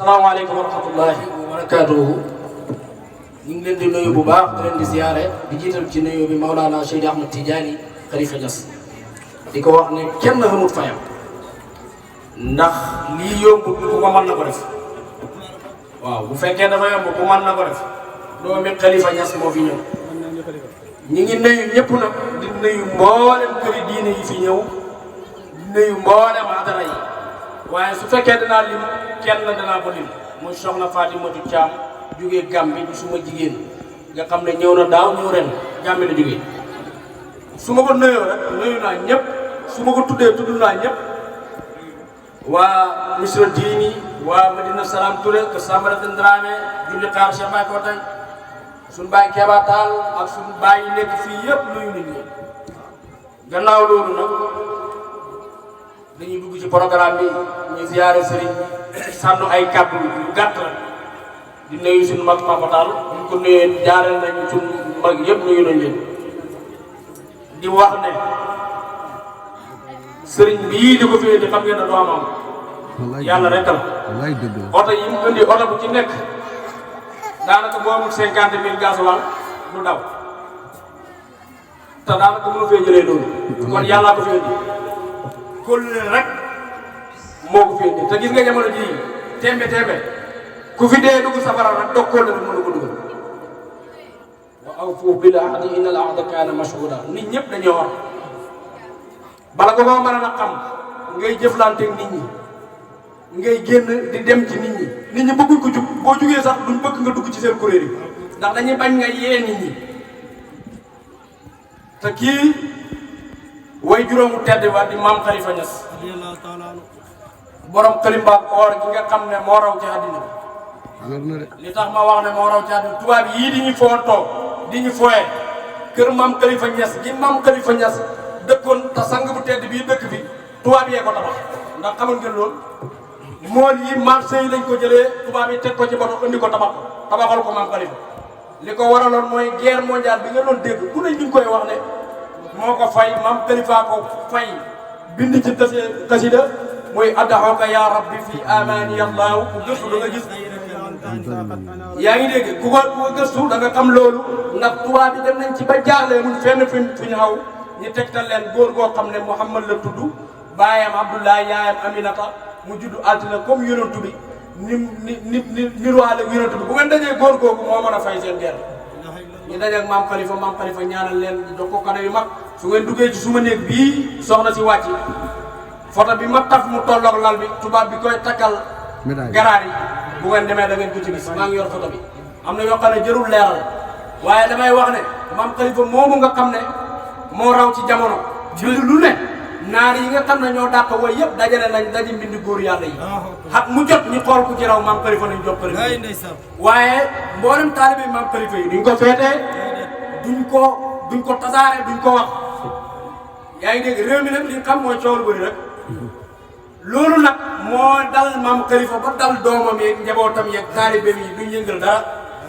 asalaamaaleykum wa rahmatullahi wa barakaatuhu. ñu ngi leen di nuyu bu baax di leen di ziyaare di jiital ci nuyu bi Maulana Cheikh Ahmed Tidiane Khalifa Niass di ko wax ne kenn xamut fayam ndax lii yombut ku ko mën na ko def waaw bu fekkee dafa yomb ku mën na ko def doomi Khalifa Niass moo fi ñëw. ñu ngi nuyu ñëpp nag di nuyu mboolem këri diine yi fi ñëw di nuyu mboolem adara yi waaye su fekkee danaa lim kenn danaa ko lim muy soxna Fatimatu Thiam jógee Gàmbi di suma jigéen nga xam ne ñëw na daaw ñëw ren Gàmbi la jógee su ma ko nuyoo rek nuyu naa ñëpp su ma ko tuddee tudd naa ñëpp waa Misra Diini waa Medina Salam Touré que Sambaratin Dramé julli xaar Cheikh Baye ko tey suñu baay Keba Taal ak suñu baay yi nekk fii yëpp nuyu nañ leen gannaaw loolu nag dañuy dugg ci programme bi ñu ziyaare sëriñ bi sànnu ay kàddu yu gàtt la di nuyu suñu mag Papa Taal ñu ko nuyee jaareel nañu suñu mag yëpp nuyu nañ leen di wax ne sëriñ bii di ko fi indi xam ngeen ne doomam yàlla rek la oto yi mu indi oto bu ci nekk daanaka boo amul 50 000 gasoil du daw te daanaka mënu fee jëlee loolu kon yàllaa ko fi indi kóllëre rek moo ko fi indi te gis nga jamono jii tembe ku fi dee dugg safara rek doog kóllëre mënu ko dugal wa awfu bil ahdi inna al ahda kaana mashhuuda nit ñëpp dañoo war bala ko mën a xam ngay jëflanteeg nit ñi ngay génn di dem ci nit ñi bëgguñ ko jug boo jugee sax duñ bëgg nga dugg ci seen kuréel yi ndax dañuy bañ nga yee nit ñi te kii way juróomu tedd ba di maam Khalifa Niass borom xalimbaak or gi nga xam ne moo raw ci àddina bi li tax ma wax ne moo raw ci àddina tubaab yii di ñu fontoo di ñu foye kër maam Khalifa Niass gi maam Khalifa Niass dëkkoon te sang bu tedd bii dëkk bi tubaab yee ko tabax ndax xamal ngeen loolu mool yi marché yi lañ ko jëlee tubaab yi teg ko ci bato indi ko tabaxal ko maam Khalifa li ko waraloon mooy guerre mondiale bi nga doon dégg ku ne ñu ngi koy wax ne moo ko fay maam Khalifa ko fay bind ci kasida mooy addaxooka ya rabbi fi amani allahu ku gëstu da nga gis yaa ngi dégg ku ko gëstu da nga xam loolu ndax tubaab yi dem nañ ci ba jaaxle mun fenn fi ñu xaw ñu tegtal leen góor goo xam ne Muhammad la tudd baayam Abdoulaye yaayam Aminata mu juddu altine comme yonentu bi niruwaale yonentu bi bu ngeen dajee góor googu moo mën a fay seen guerre ñu dajeeg maam Khalifa ñaanal leen jox ko kado yu mag su ngeen duggee ci suma néeg bii soxna si wàcc photo bi ma taf mu tolloog lal bi tubaab bi koy takkal garaar yi bu ngeen demee da ngeen ko ci gis maa ngi yor photo bi am na yoo xam ne jërul leeral waaye damay wax ne maam Khalifa moomu nga xam ne moo raw ci jamono bind lu ne naar yi nga xam ne ñoo dàq way yëpp dajale nañ daje mbindi góor yàlla yi xat mu jot ñu xool ku ci raw maam Khalifa nañ jox Khalifa waaye mboolem taalibe maam Khalifa yi duñ ko feetee duñ ko tasaare duñ ko wax yaa ngi dégg réew mi nag li xam mooy coow lu bëri rek loolu nag moo dal maam Khalifa ba dal doomam yeeg njabootam yeeg taalibe yi duñ yëngal dara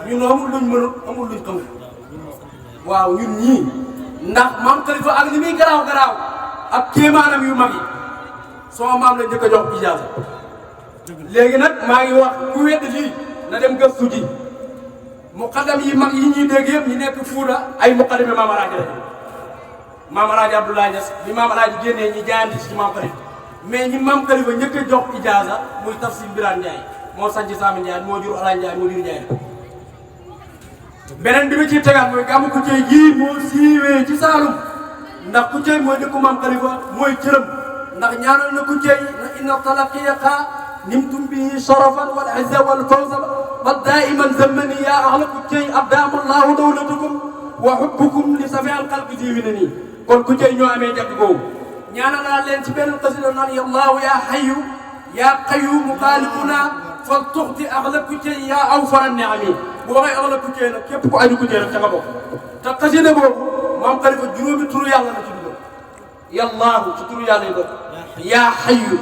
ñun amul luñ mënul amul luñ xamul waaw ñun ñii ndax maam Khalifa ak li muy garaaw ak kéemaanam yu mag yi sama maam la njëkk a jox ijaaza léegi nag maa ngi wax ku wedd lii na dem gëstu ji muqaddam yi mag yi ñuy dégg yëpp ñu nekk Fuuta ay muqaddami maam Alaaji la maam Alaaji Abdoulaye Niass bi maam Alaaji génnee ñi jaayante ci maam Khalifa mais ñi maam Khalifa njëkk a jox ijaaza muy Tafsir Birane Ndiaye moo sanc Sami Ndiaye moo jur Alaaji Ndiaye moo jur Ndiaye beneen bi ma ciy tegaat mooy gàmmu ku cey gii moo siiwee ci Saalum ndax ku cey mooy dëkku maam Khalifa mooy cërëm ndax ñaanal na ku cey na inna talaqiyaqa nimtum bihi sharafan wal izza wal fawza wa daiman zammani ya ahla ku cey abdama allahu dawlatukum wa hubbukum li safi al qalbi jiwina nii kon ku cey ñoo amee jàkk googu ñaanal naa leen ci benn xasida naan ya allahu ya hayyu ya qayyum qalibuna fal tuxti ahla ku cey ya awfara ni'ami bu waxee ahla ku cey nag képp ku aju ku cey rek ca nga bokk te xasida boobu maam Khalifa juróomi turu yàlla la ci dugal yallaahu ci turu yàlla yi bokk yaa xayu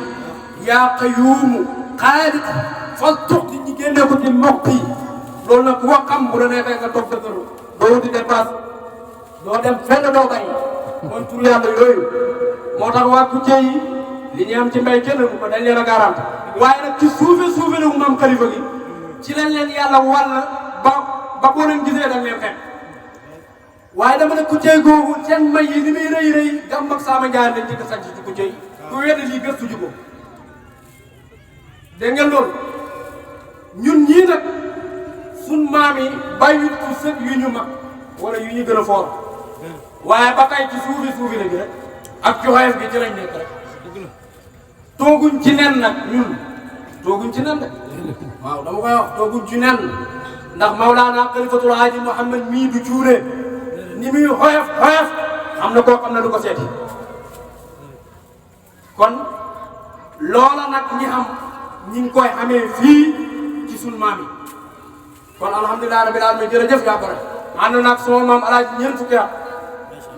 yaa qayuumu xaalit fal tuxti ñi génne ko ci mbokk yi loolu nag ku ko xam bu la neexee nga toog sa kër doo wuti dépasse doo dem fenn doo bay mooy turu yàlla yooyu moo tax waa Kucce yi li ñu am ci mbay kenn mu ko dañ leen a garanti waaye nag ci suufe la maam Khalifa gi ci lañ leen yàlla wàll ba boo leen gisee dañ leen xeeb waaye dama ne Kuccéy googu seen may yi li muy rëy gàmm ak Saama Njaay lañ njëkk a sànc ci Kuccéy ku weddi lii gëstu ji ko dégg ngeen loolu ñun ñii nag sun maam yi bàyyi ci sët yu ñu mag wala yu ñu gën a foor waaye ba tey ci suufi la gi rek ak coxeef gi ci lañ nekk rek tooguñ ci nen nag ñun tooguñ ci nen de waaw dama koy wax tooguñ ci nen ndax Mawlaana Xalifatul Haaji Muhammad mii du cuune ni muy xoyof am na koo xam ne du ko seeti kon loola nag ñi xam ñi ngi koy amee fii ci sun maam yi kon alhamdulilah rabbil alamin jërëjëf yaa ko rek ànd naag sama maam alaaji ñeent fukki at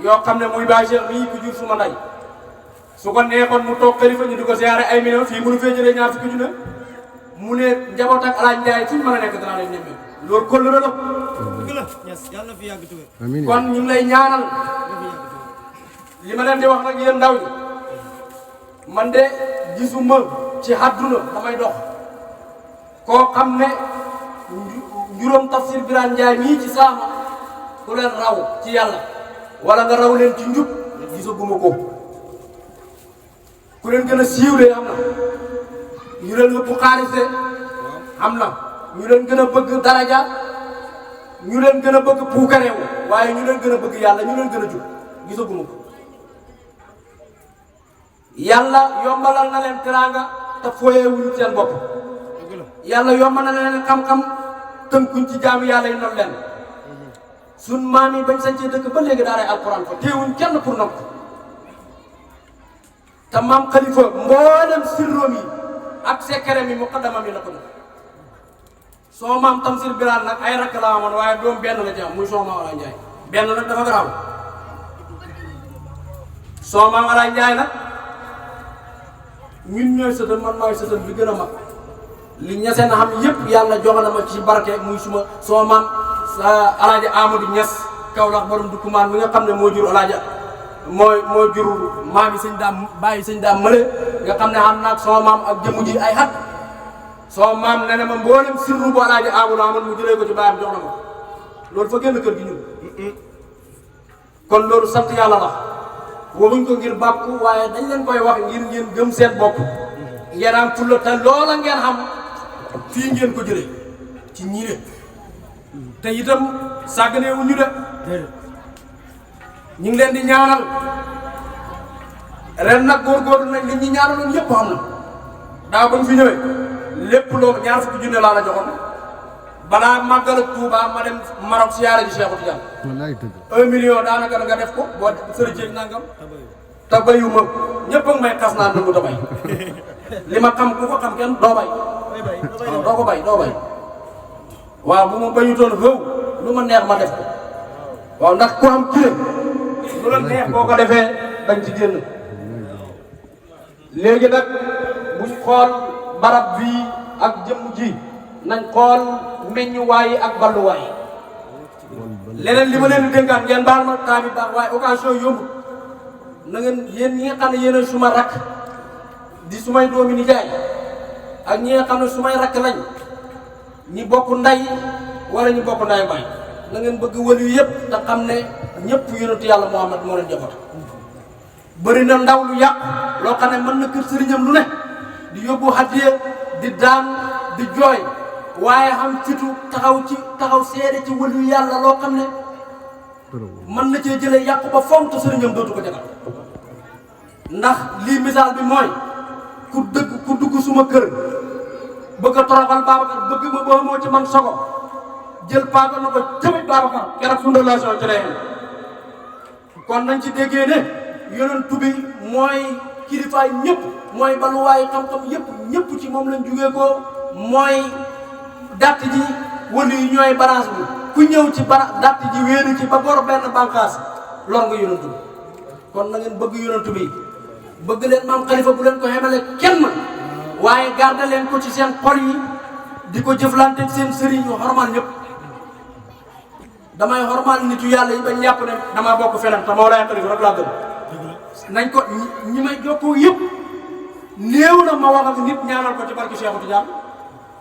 yoo xam ne muy Baay Cheikh mii ku jur suma nday su ko neexoon mu toog xalifa ñu di ko siyaare ay millions fii mënu fee jëlee ñaar fukki junne mu ne njaboot ak alaaji Njaay fuñ mën a nekk danaa leen ñemme loolu kóllëre la kon ñu ngi lay ñaanal li ma leen di wax nag yéen ndaw ñi man de gisuma ci àdduna damay dox koo xam ne njuróom Tafsir Birane Ndiaye mii ci Saama ku leen raw ci yàlla wala nga raw leen ci njub gisaguma ko ku leen gën a siiwlee am na ñu leen ëpp xaalis am na ñu leen gën a bëgg daraja ñu leen gën a bëgg puukareew waaye ñu leen gën a bëgg yàlla ñu leen gën a jub gisaguma ko yàlla yombalal na leen teraanga te fooyeewuñu seen bopp yàlla yombal na leen xam-xam tënkuñ ci jaamu yàlla yi noonu leen sun maam yi bañ sañcee dëkk ba léegi daaray alquran fa téewuñ kenn pour nopp te maam Khalifa mboolem sirroom yi ak sekkerem yi muqaddamam yi la ko def soo maam Tamsir Birane nag ay rakk la amoon waaye doom benn la ci am muy soo maam Alaa Njaay benn nag dafa garaaw soo maam Alaa Njaay nag ñun ñooy sëtam man maay sëtam bi gën a mag li ñeseen xam yëpp yàlla jox na ma ci barke muy suma soo maam alaaji Amadou Ñas Kawlax borom dukkumaan mi nga xam ne moo jur alaaji moo jur maam yi sëñ daam bàyyi sëñ daam mële nga xam ne xam naag soo maam ak jëmu ji ay xat soo maam ne ne ma mboolem sirru bu alaaji Amadou Amadou mu jëlee ko ci bàyyam jox na ma loolu fa génn kër gi ñun kon loolu sant yàlla la waxuñ ko ngir bàkku waaye dañ leen koy wax ngir ngeen gëm seen bopp ngeen am fulla te loola ngeen xam fii ngeen ko jëlee ci ñiire te itam sàgganee wu ñu de ñu ngi leen di ñaanal ren nag góorgóorlu nañ li ñi ñaanaloon yëpp xam na daaw bañ fi ñëwee lépp loo ñaar fukki junne laa la joxoon balaa màggal ak Tuuba ma dem Maroc siyaare ji Cheikh Tidiane 1 million daanaka nga def ko boo sërëjee nangam te bayuma ñëpp ak may xas naa nangu ta bay li ma xam ku ko xam kenn doo bay waaw doo ko bay doo bay waaw bu ma bayutoon xëw lu ma neex ma def ko waaw ndax ku am kile lu la neex boo ko defee dañ ci génn léegi nag buñ xool barab bii ak jëmm ji nañ xool meññuwaay ak balluwaay leneen li ma leen di dénkaat ngeen baal ma temps bi baax waaye occasion yomb na ngeen yéen ñi nga xam ne yéen a suma rakk di sumay doomi nijaay ak ñi nga xam ne sumay rakk lañ ñi bokk nday wala ñi bokk nday baay na ngeen bëgg wëlu yëpp te xam ne ñëpp yonentu yàlla Muhammad moo leen jabot bëri na ndaw lu yàq loo xam ne mën na kër sëriñam lu ne di yóbbu hadiya di daan di jooy waaye xam fitu taxaw seede ci wëlu yàlla loo xam ne mën na cee jëlee yàqu ba fonk te sëriñam dootu ko jagal ndax lii misaal bi mooy ku dugg suma kër bëgg a toroxal Babacar bëgg ma boo moo ci man sogo jël paaga na ko jëmit Babacar keroog suñu relation ci lay kon nañ ci déggee ne yonent bi mooy kilifaay ñëpp mooy baluwaay xam-xam ñëpp ci moom lañ jugee ko mooy dàtt ji wëlu yi ñooy balance bi ku ñëw ci dàtt ji wéeru ci ba bor benn bànqaas lor nga yonent bi kon na ngeen bëgg yonent bi bëgg leen maam Khalifa bu leen ko xemale kenn waaye garder leen ko ci seen xol yi di ko jëflante seen sëriñ yu xormal ñëpp damay xormal nitu yàlla yi bañ ñàpp ne damaa bokk feneen te Mawlaay Khalifa rek laa gëm nañ ko ñi may jokkoo yëpp néew na ma wax ak nit ñaanal ko ci barke Cheikh Tidiane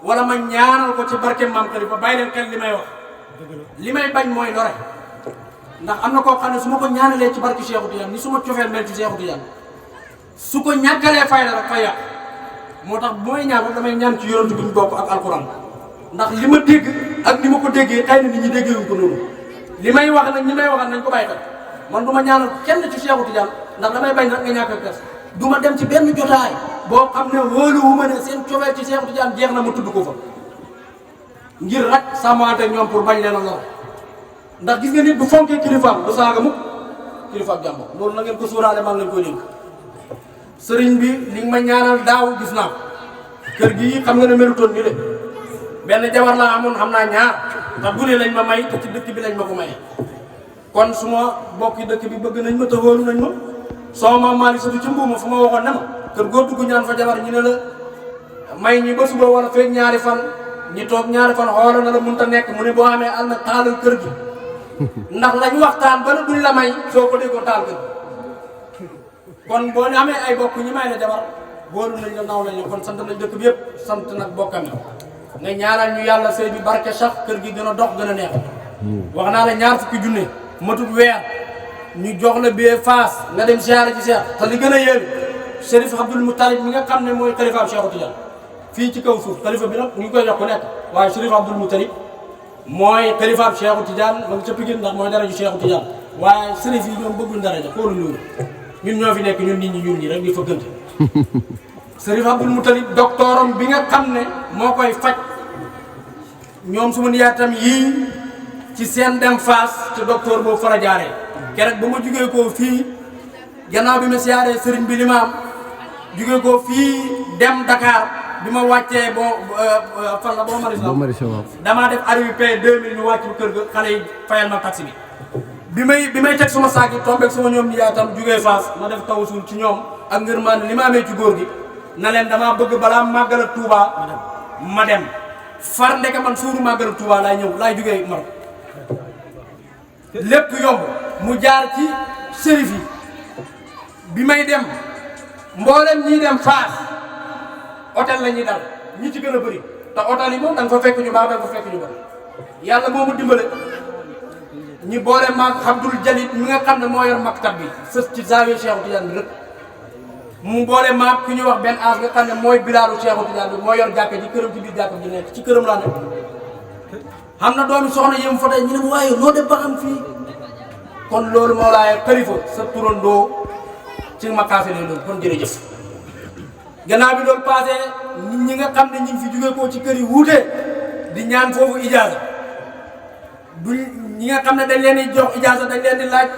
wala ma ñaanal ko ci barke Mame Khalifa bàyyi leen xel li may wax li may bañ mooy lore ndax am na koo xam ne su ma ko ñaanalee ci barke Cheikh Tidiane ni su ma cofeel mel ci Cheikh Tidiane su ko ñàkkalee fayda rek fay yàq moo tax bu may ñaan damay ñaan ci yonent bi ñu bokk ak alquran ndax li ma dégg ak ni ma ko déggee xëy na nit ñi déggee wuñ ko noonu li may wax nag ñi may waxal nañ ko bàyyi xel man du ma ñaanal kenn ci Cheikh Tidiane ndax damay bañ rek nga ñàkk a gas du ma dem ci benn jotaay boo xam ne wóoluwuma ne seen cofeel ci Cheikh Tidiane jeex na ma tudd ko fa ngir rek sàmmante ñoom pour bañ leen a lor ndax gis nga nit bu fonkee kilifaam du saaga mukk kilifaam jàmbur loolu na ngeen ko suuraale maa ngi leen koy dénk sëriñ bi li nga ma ñaanal daaw gis naa kër gi xam nga ne melutoon ni de benn jabar laa amoon xam naa ñaar ndax gune lañ ma may te ci dëkk bi lañ ma ko maye kon su ma bokki dëkk bi bëgg nañ ma te wóolu nañ ma soo ma maali satu ci mbuuma fu ma waxoon ne ma kër góor dugg ñaan fa jabar ñu ne la may ñi ba suba wala feeg ñaari fan ñi toog ñaari fan xoola na la mënta nekk mu ne boo amee al na taalal kër gi ndax lañ waxtaan ba la duñ la may soo ko déggoo taal kër kon boo amee ay bokk ñi may la jabar boolu nañ la naaw lañ la kon sant nañ dëkk bi yëpp sant nag bokkam yi nga ñaanal ñu yàlla sëy bi barke sax kër gi gën a dox gën a neex wax naa la ñaar fukki junne matut weer ñu jox la bee Fass nga dem siyaare ci Cheikh te li gën a yéen Chérif Abdoul Moutalib mi nga xam ne mooy xalifa Cheikh Tidiane fii ci kaw suuf xalifa bi nag ñu ngi koy jox ku nekk waaye Chérif Abdoul Moutalib mooy xalifa Cheikh Tidiane ma ngi ca Pikine ndax mooy dara ju Cheikh Tidiane waaye sërif yi ñoom bëgguñ dara ja xoolu loolu ñun ñoo fi nekk ñun nit ñi ñun ñi rek di fëggante Chérif Abdoul Moutalib doctoram bi nga xam ne moo koy faj ñoom suma niyaatam yii ci seen dem Fass te docteur boobu fa la jaaree keroog ba ma jugee koo fii gannaaw bi ma siyaaree sëriñ bi li ma am jugee koo fii dem Dakar bi ma wàccee boo fan la boo Maristes damaa def arrivé pay 2000 ñu wàcc kër ga xale yi fayal ma taxi bi bi may teg suma saak yi tombeeg suma ñoom niyaatam jugee Fass ma def tawassul ci ñoom ak ngir man li ma amee ci góor gi na leen damaa bëgg balaa màggal ak Touba ma dem far ndeke man suuru màggal ak Touba laay ñëw laay jugee Maroc lépp yomb mu jaar ci sërif yi bi may dem mboolem ñiy dem Fass hôtel la ñuy dal ñi ci gën a bëri te hôtel yi moom da nga fa fekk ñu baax da nga fa fekk ñu bëri yàlla moo ma dimbale ñi boole maag Abdul Jalil mi nga xam ne moo yor maktab bi sës ci Zawiya Cheikh Tidiane bi rek mu boole maag ku ñuy wax benn as nga xam ne mooy bilaalu Cheikh Tidiane bi moo yor jàkka ji këram ci biir jàkka ji nekk ci këram laa nekk xam na doomi soxna yëm fa tey ñu ne ma waaye loo def ba xam fii kon loolu moo laay xalifa sa turandoo ci ma kaase leen loolu kon jërëjëf gannaaw bi loolu passé nit ñi nga xam ne ñi ngi fi jóge koo ci kër yi wuute di ñaan foofu ijaaza du ñi nga xam ne dañ leen di jox ijaaza dañ leen di laaj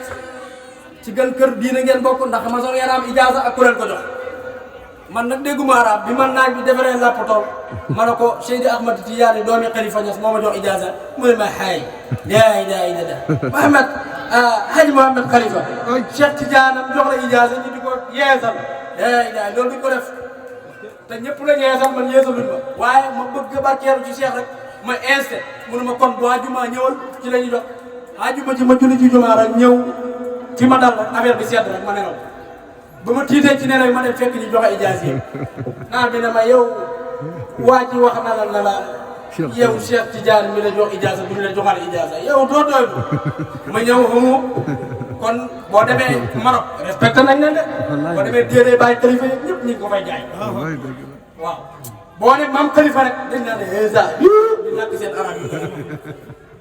ci gën kër diina ngeen bokk ndax ma soog ngeen am ijaaza ak ku leen ko jox man nag dégguma arab bi man naaj bi defaree lappatoo ma ne ko Seydi Ahmad Tidiane doomi Khalifa Niass moo ma jox ijaaza mu ne ma xaay laa ilaaha illallaah Mohamed Hadji Mohamed Khalifa Cheikh Tidiane am jox la ijaaza ñu di ko yeesal laa ilaaha loolu duñ ko def te ñëpp la yeesal man yeesaluñ ma waaye ma bëgg barkeeru ci Cheikh rek ma insté mënu ma kon bu àjjuma ñëwal ci la ñuy jox àjjuma ci ma julli ci jumaa rek ñëw ci ma dal rek affaire bi sedd rek ma nelaw ba ma tiitee ci nelaw yi ma dem fekk ñu joxe ijaaza yi naan bi ne ma yow waa ji wax na la yow Cheikh Tidiane mi la jox ijaaza duñ la joxal ijaaza yow doo doy ma ñëw xamu kon boo demee Maroc respecté nañ leen de boo demee déedéet bàyyi Khalifa yëpp ñëpp ñu ngi ko fay jaay waaw boo ne maam Khalifa rek dañ naan ne esa di nàkk seen arab yi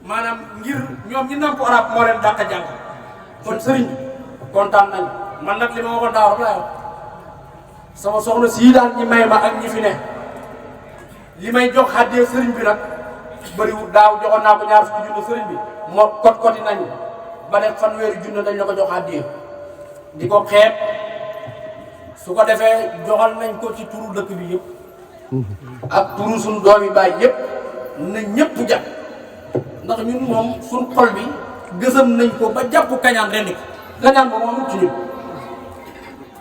maanaam ngir ñoom ñi namp arab moo leen dàq jàng kon sëriñ kontaan nañ man nag li ma waxoon daaw rek laa wax sama soxna sii daan ñi may ma ak ñi fi ne li may jox xaddee sëriñ bi nag bëriwul daaw joxoon naa ko ñaar fukki junne sëriñ bi moo kot-koti nañu ba def fanweeri junne dañ la ko jox xaddee di ko xeeb su ko defee joxal nañ ko ci turu dëkk bi yëpp ak turu suñ doomi baay yëpp na ñëpp jàpp ndax ñun moom suñ xol bi gësam nañ ko ba jàpp kañaan rendi ko kañaan ba moom ci ñun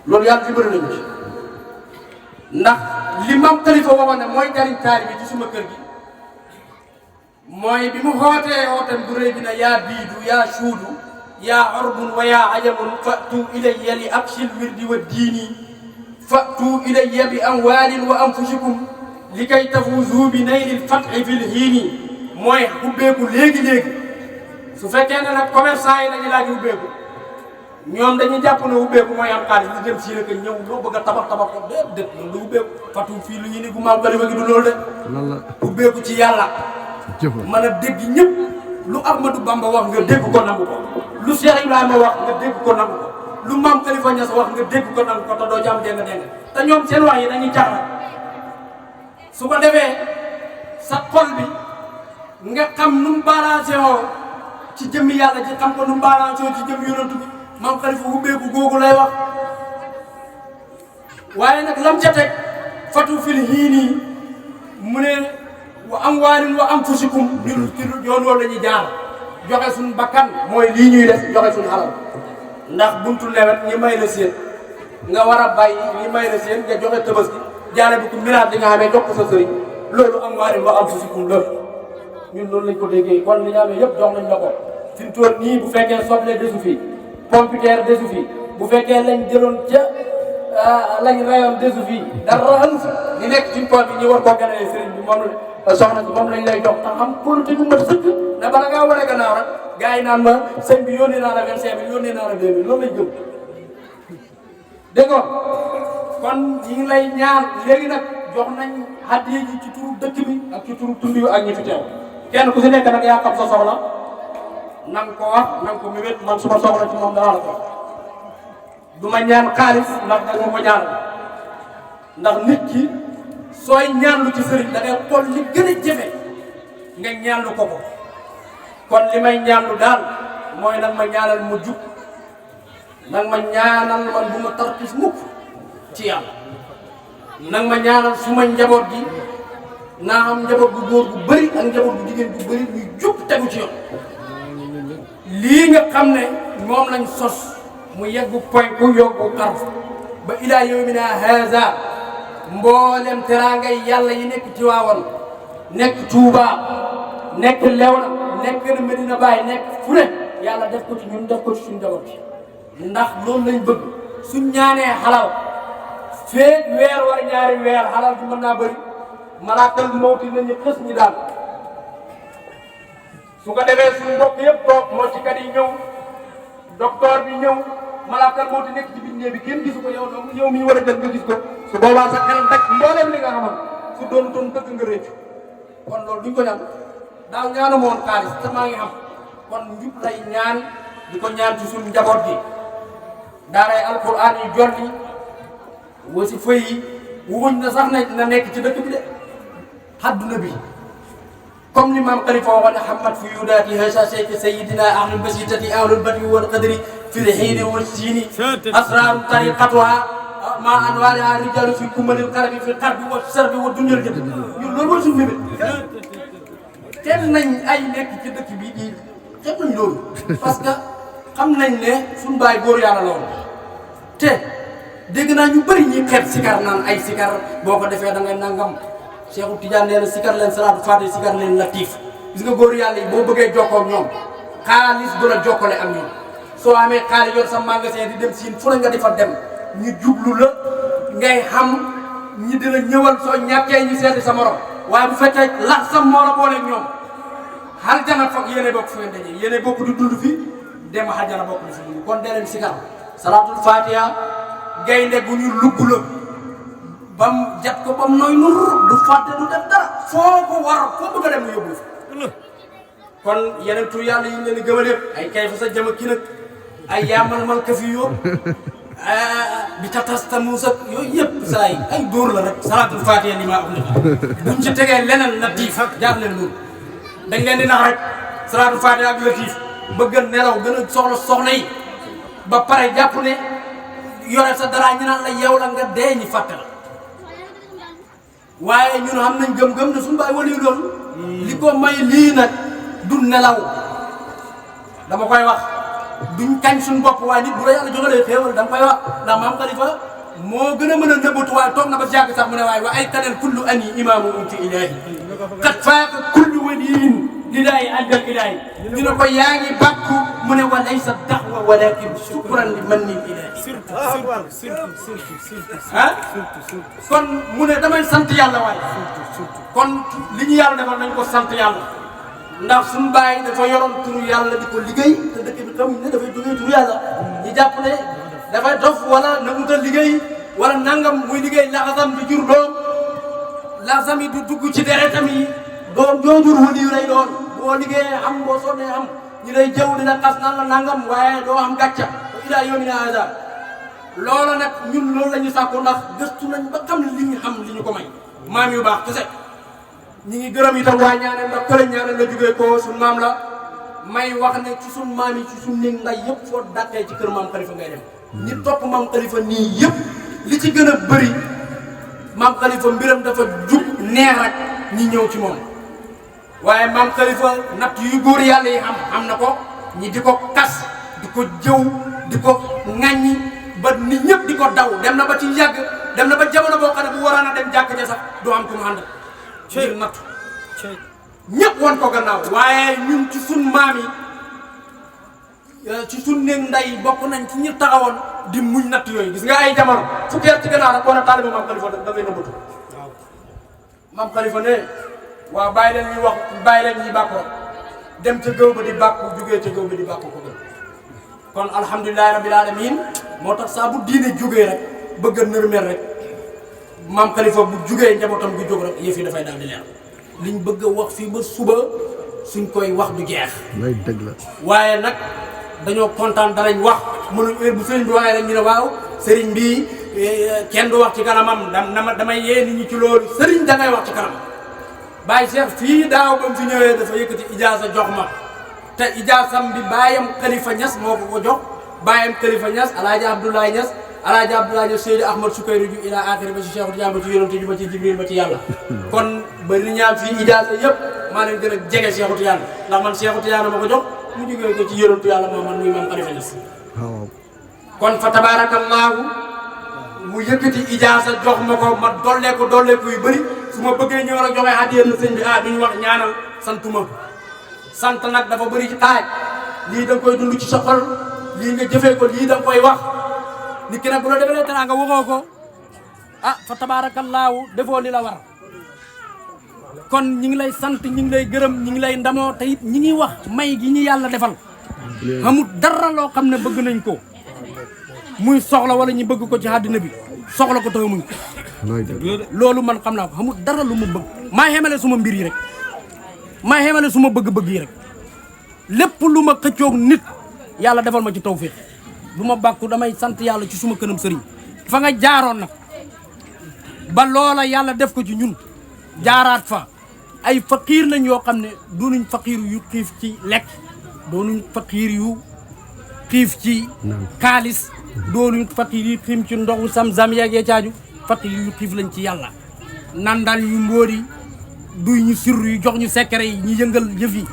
loolu yàlla fi bëri nañu ci ndax li Maam Khalifa waxoon ne mooy jariñ taalibe bi ci suma kër gi mooy bi mu xootee xootam bu rëy bi ne yaa biidu yaa suudu yaa orbun wa yaa ajamun fatu ilayya li absil wirdi wa diini fa'tu ilayya bi amwaalin wa anfusikum likay tafuzu bi naylil fathi fil hiini mooy ubbeeku léegi-léegi su fekkee ne nag commerçant yi dañu laaj ubbeeku ñoom dañuy jàpp ne ubbeeku mooy am xaalis li dem si rek ñëw loo bëgg a tabax ko déet loolu du ubbeeku fatu fii lu ñu ni gu maam Khalifa gi du loolu de ubbeeku ci yàlla mën a dégg ñëpp lu Ahmadou Bamba wax nga dégg ko nangu ko lu Cheikh Ibrahima wax nga dégg ko nangu ko lu maam Khalifa Niass wax nga dégg ko nangu ko te doo jàmm dégg te ñoom seen wax yi dañuy caaxaan su ko defee sa xol bi nga xam nu mu balancé woo ci jëmmi yàlla ci xam ko nu mu balancé woo ci jëmmi yonent bi maam Khalifa ubbeeku googu lay wax waaye nag lam ca teg fatu fil hiini mu ne wa amwaalin wa anfusikum ñun ci yoon wala ñuy jaar joxe suñu bakkan mooy lii ñuy def joxe suñu alal ndax buntu nawet ñi may la seen nga war a bàyyi ñi may la seen nga joxe Tabaski jaare bu ko miraat li nga xamee jox ko sa sëriñ loolu amwaalin wa anfusikum la ñun noonu lañ ko déggee kon li nga xamee yëpp jox nañ la ko fi mu toll nii bu fekkee soble desu fi pompiteer desu fi bu fekkee lañ jëloon ca lañ rayoon desu fi dara anu fi li nekk ci tool bi ñu war koo ganalee sëriñ bi moom la soxna si moom lañ lay jox te xam politique bu mat sëkk ne bala ngaa wane gannaaw rek gars yi naan ma sëñ bi yónnee naa la 25 000 yónnee naa la 2 000 loolu lañ gëm dégg nga kon ñi ngi lay ñaan léegi nag jox nañ hadiya ji ci turu dëkk bi ak ci turu tund yu ak ñi fi teew kenn ku si nekk nag yaa xam sa soxla na nga ko wax na nga ko mébét man suma soxla ci moom dara la ko du ma ñaan xaalis ndax da nga ko ñaan ndax nit ki sooy ñaanlu ci sëriñ da ngay xool li gën a jafe nga ñaanlu ko ko kon li may ñaanlu daal mooy nag ma ñaanal mu jub nag ma ñaanal man bu ma tarkis mukk ci yàlla nag ma ñaanal suma njaboot gi naa am njaboot gu góor gu bëri ak njaboot gu jigéen gu bëri ñuy jub tegu ci yoon lii nga xam ne moom lañ sos mu yeggu point ku yóbbu xarf ba ilaa yawmina haza mboolem teraangay yàlla yi nekk Tiwaawan nekk Tuuba nekk Léona nekk na Medina Baye nekk fu ne yàlla def ko ci ñun def ko ci suñu njaboot bi ndax loolu lañ bëgg suñ ñaanee xalal feeg weer war ñaari weer xalal bi mën naa bëri malaakal mawti nañu xës ñi daal su ko defee suñu mbokk yëpp toog moo ci kat yi ñëw docteur bi ñëw malaakal mawti nekk ci biir néeg bi kenn gisu ko yow donc yow mii war a jël nga gis ko su boobaa sa xel rek mbooleem li nga xamoon su doon dëgg nga réccu kon loolu duñ ko ñaan daaw ñaanu moon xaalis te maa ngi xam kon njub lay ñaan di ko ñaan ci suñu njaboot gi daaray alquran yi jolli wasi fëy yi wuguñ na sax na nekk ci dëkk bi de hadduna bi comme ni maam Khalifa waxoon ne Hamad fi yudaati hasa seyki sayidina ahlul basitati ahlul badi wal qadri fi lxiini wal siini asraru tariqatuha ma anwaariha rijalu fi kumalil xarabi fi xarbi wa sarbi wa dunyal jënd ñun loolu mooy suñu bébé kenn nañ ay nekk ci dëkk bi di kenn nañ loolu parce que xam nañ ne suñu baay góor yàlla la woon te dégg naa ñu bëri ñi xeet sikar naan ay sikar boo ko defee da ngay nangam Cheikhu Tidiane nee na sikar leen salaatu faatiha sikar leen latif gis nga góor yàlla yi boo bëggee jokkoo ak ñoom xaalis du la jokkale ak ñoom soo amee xaalis yor sa magasin di dem siin fu la nga di fa dem ñu jublu la ngay xam ñi di la ñëwal soo ñàkkee ñu seeti sa morom waaye bu fekkee la sa morom booleeg ñoom aljana foog yéene bokk fi ngeen daje yéene bokk di dund fi dem aljana bokk di fi dund kon dee leen sikar salaatul faatiha gaynde gu ñu lugg la bam jat ko bam nooy nur du fàtte du def dara foo ko war foo bëgg a dem mu yóbbu fa kon yeneen tur yàlla yi ñu leen di gëmal yëpp ay kay fa sa jëm ki nag ay yaamal mal ka fi yóbbu bi tatasta muusa yooyu yëpp saa yi ay dóor la rek salaatul faatiha li maa am ne buñ ci tegee leneen latif jaar leen loolu dañ leen di nax rek salaatul faatiha ak latif bëgg a nelaw gën a soxla yi ba pare jàpp ne yore sa dara ñu naan la yow la nga dee ñi fàtte la waaye ñun xam nañ gëm-gëm ne suñu baay wali loolu li ko may lii nag du nelaw dama koy wax duñ kañ suñu bopp waaye nit bu la yàlla joxalee xéewal da nga koy wax ndax maam Khalifa moo gën a mën a nëbbatu waaye toog na ba jàgg sax mu ne waaye wa ay kaneen kullu ani imaamu unti ilaahi kat faaka kullu waliyin lidaay àndal lidaay ñu ne ko yaa ngi bàkku mu ne wa laysa daxwa walakin shukran li man ni lidaay ah kon mu ne damay sant yàlla waaye kon li ñu yàlla defal nañ ko sant yàlla ndax suñu bàyyi dafa yoroon turu yàlla di ko liggéey te dëkk bi xamuñ ne dafay jógee turu yàlla ñu jàpp ne dafay dof wala nanguta liggéey wala nangam muy liggéey laxasam di jur doom laxasam yi du dugg ci deretam yi doom joojur wali yu lay doon boo liggéeyee am boo sonnee am ñu lay jëw dina xas naan la nangam waaye doo am gàcca ila yawmina hada loola nag ñun loolu la ñu sàkku ndax gëstu nañ ba xam li ñu xam li ñu ko may maam yu baax kese ñi ngi gërëm itam waa ñaanal ndax kële ñaanal la jógee ko suñ maam la may wax ne ci suñ maam yi ci suñ néeg nday yëpp foo dàqee ci kër maam Khalifa ngay dem ñi topp maam Khalifa nii yëpp li ci gën a bëri maam Khalifa mbiram dafa jug neex rek ñi ñëw ci moom waaye maam Khalifa natt yu góor yàlla yi am na ko ñi di ko kas di ko jëw di ko ŋàññi ba nit ñëpp di ko daw dem na ba ci yàgg dem na ba jamono boo xam ne bu waraan a dem jàkk ja sax du am ku mu ànd ngir natt ñëpp wan ko gannaaw waaye ñun ci sun maam yi ci sun néeg nday bokk nañ ci ñi taxawoon di muñ natt yooyu gis nga ay jamono fukki at ci gannaaw rek wana taaliba maam Khalifa da ngay nëbbatu maam Khalifa ne waaw bàyyi leen ñuy wax bàyyi leen ñuy bàkkoo dem ca gëw ba di bàkku jógee ca gëw ba di bàkku ko gën kon alhamdulilahi rabbil alamin moo tax saa bu diine jógee rek bëgg a nërmeel rek maam Khalifa bu jógee njabootam gi jóg rek yëf yi dafay daal di leer liñ bëgg a wax fii ba suba suñ koy wax du jeex lay dëgg la waaye nag dañoo kontaan danañ wax mënuñ heure bu sëriñ bi waxee rek ñu ne waaw sëriñ bi kenn du wax ci kanamam damay yee nit ñi ci loolu sëriñ da ngay wax ci kanamam Baye Cheikh fii daaw ba mu fi ñëwee dafa yëkkati ijaasa jox ma te ijaasam bi baayam Khalifa Niass moo ko ko jox baayam Khalifa Niass alaaji Abdoulaye Niass alaaji Abdoulaye Niass Seydi Ahmad Sukayru ju ila axiri ba ci Cheikh Tidiane ba ci yonent ju ba ci Jibril ba ci yàlla kon ba li ñaan fii ijaasa yëpp maa leen gën a jege Cheikh Tidiane ndax man Cheikh Tidiane ma ko jox mu jógee ko ci yonentu yàlla moom man muy maam Khalifa Niass kon fa tabaarakallaahu mu yëkkati ijaasa jox ma ko ma dolleeku yu bëri su ma bëggee ñëw rek joxe hadiya na sëñ bi duñu wax ñaanal santuma sant nag dafa bëri ci taaj lii da nga koy dund ci sa xol lii nga jëfee ko lii da nga koy wax nit ki nag bu la defee tera nga waxoo ko fa tabaarakallaahu defoo li la war kon ñi ngi lay sant ñi ngi lay gërëm ñi ngi lay ndamoo te it ñi ngi wax may gi ñu yàlla defal amul dara loo xam ne bëgg nañ ko muy soxla wala ñu bëgg ko ci àddina bi soxla ko taxamuñ ko loolu man xam naa ko amul dara lu mu bëgg maa xemale suma mbir yi rek maa xemale suma bëgg-bëgg yi rek lépp lu ma xëccoog nit yàlla defal ma ci tawfiq bu ma bàkku damay sant yàlla ci suma kënam sëriñ fa nga jaaroon nag ba loola yàlla def ko ci ñun jaaraat fa ay faqiir lañ yoo xam ne doonuñ faqiir yu xiif ci lekk doonuñ faqiir yu xiif ci xaalis doonuñ faqiir yu xiif ci ndoxu sam-sam yeegee caaju faqiir yu xiif lañ ci yàlla nandal yu mbóori duy ñu sirru yu jox ñu secret yi ñu yëngal yëf yi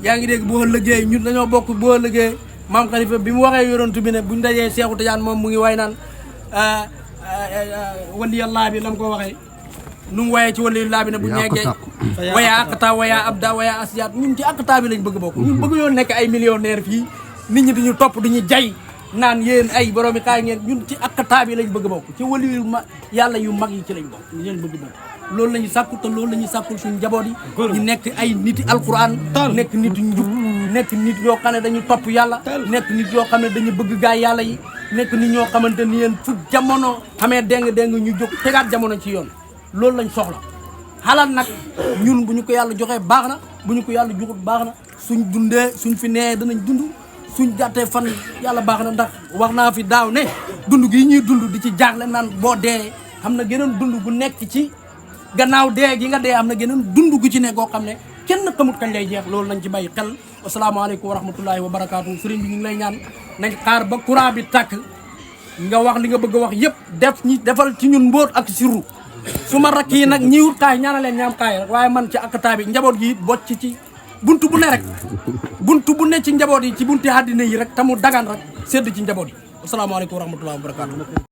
yaa ngi dégg boo ëllëgee ñun dañoo bokk boo ëllëgee maam Khalifa bi mu waxee yonent bi ne buñ dajee Seexu Tijaan moom mu ngi way naan waliyallaa bi la mu ko waxee nu mu wayee ci waliyallaa bi ne bu ñeegee wayaa aqta wayaa abda wayaa asjaat ñun ci aqta bi lañ bëgg bokk ñun bëgg yoon nekk ay millionnaire fii nit ñi duñu topp duñu jay naan yéen ay boroomi kaay ngeen ñun ci aqta bi lañ bëgg bokk ci waliyu yàlla yu mag yi ci lañ bokk ñu leen bëgg bokk loolu la ñuy sàkku te loolu la ñuy sàkkul suñu njaboot yi ñu nekk ay niti alquran nekk nit yu njub nekk nit yoo xam ne dañu topp yàlla nekk nit yoo xam ne dañu bëgg gaay yàlla yi nekk nit ñoo xamante ni yéen fu jamono xamee déng ñu jóg tegaat jamono ci yoon loolu lañ soxla xalaat nag ñun bu ñu ko yàlla joxee baax na bu ñu ko yàlla joxut baax na suñ dundee suñ fi nee danañ dund suñ gàttee fan yàlla baax na ndax wax naa fi daaw ne dund gi ñuy dund di ci jaaxle naan boo dee xam na geneen dund gu nekk ci gannaaw dee gi nga dee am na geneen dund gu ci ne goo xam ne kenn xamut kañ lay jeex loolu nañ ci bàyyi xel asalaamaaleykum wa rahmatullahi wa barakaatu sëriñ bi ñu ngi lay ñaan nañ xaar ba courant bi tàkk nga wax li nga bëgg a wax yëpp defal ci ñun mbóot ak siru su ma rakk yi nag ñiwut kaay ñaanaleen ñaam kaay rek waaye man ci aktaa bi njaboot gi bocc ci buntu bu ne rek buntu bu ne ci njaboot yi ci bunti àddina yi rek te mu dagan rek sedd ci njaboot yi asalaamaaleykum wa rahmatullahi wa barakaatu